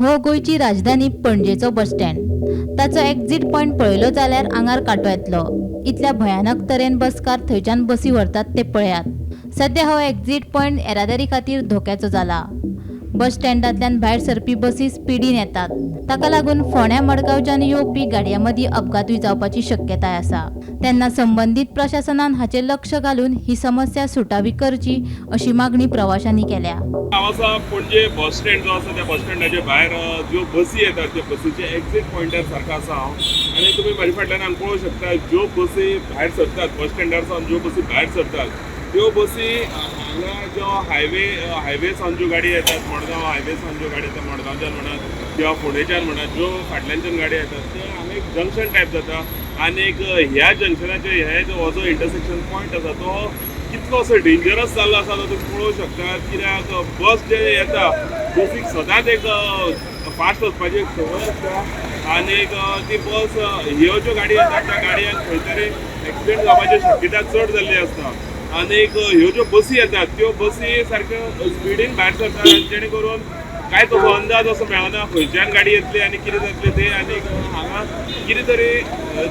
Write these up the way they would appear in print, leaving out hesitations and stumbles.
हो गोंयची राजधानी पणजेचो bus stand. ताचो एक्झीट पॉयंट पळयलो जाल्यार आंगार कांटो येतलो. इतल्या भयानक तरेन बसकार थंयच्यान बसी व्हरतात ते पळयात. सद्या हो एक्झीट पॉयंट येरादारी खातीर धोक्याचो जाला. बस स्टँडांतल्यान भायर सरपी बसी स्पिडीन येतात. ताका लागून फोंड्या मडगांवच्यान येवपी गाडयां मदीं अपघातूय जावपाची शक्यताय आसा. तेन्ना संबंदीत प्रशासनान हाचेर लक्ष घालून ही समस्या सुटावी करची अशी मागणी प्रवाशांनी केल्या. हांव आसा पणजे बस स्टँड जो आसा, त्या बस स्टँडाच्या भायर ज्यो बसी येतात त्या बसीचे एक्झीट पॉयंटार सारको आसा हांव. आनी तुमी म्हाज्या फाटल्यान हांगा पळोवंक शकता, ज्यो बसी भायर सरतात, बस स्टँडार सावन ज्यो बसी भायर सरतात त्यो बसी हांगा ज्यो हायवे सावन ज्यो गाडी येतात, मडगांव हायवे सावन ज्यो गाडी येतात, मडगांवच्यान म्हणात किंवा फोंडेच्यान म्हणात, ज्यो फाटल्यानच्यान गाडी येतात ते हांगा एक जंक्शन टायप जाता. आनी एक ह्या जंक्शनाचेर हे जो हो जो इंटरसेक्शन पॉयंट आसा तो कितलो असो डेंजरस जाल्लो आसा तो तुमी पळोवंक शकतात. कित्याक बस जे येता, बसीक सदांच एक फास्ट वचपाची एक संवय आसता आनी ती बस ह्यो ज्यो गाडी येतात त्या गाडयांक खंय तरी एक्सिडंट जावपाची शक्यता चड जाल्ली आसता. आनी ह्यो ज्यो बसी येतात त्यो बसी सारक्यो स्पिडीन भायर सरतात आनी जेणे करून कांयच असो अंदाज असो मेळना खंयच्यान गाडी येतली आनी कितें जातलें तें. आनी हांगा कितें तरी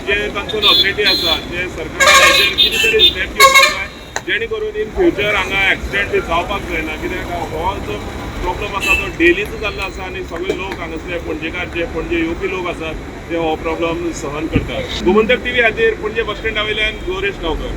जे तांचो ऑथॉरिटी आसा, जे सरकारान हेजेर कितें तरी स्टेप घेवपाक जाय, जेणे करून इन फ्युचर हांगा एक्सिडंट बी जावपाक जायना. कित्याक हो जो प्रॉब्लम आसा तो डेलीचो जाल्लो आसा आनी सगळे लोक हांगासरले पणजेकार, जे पणजे येवपी लोक आसात, ते हो प्रॉब्लम सहन करतात. गोमंतक टीव्ही खातीर पणजे बस स्टँडा वयल्यान गौरेश गांवकर.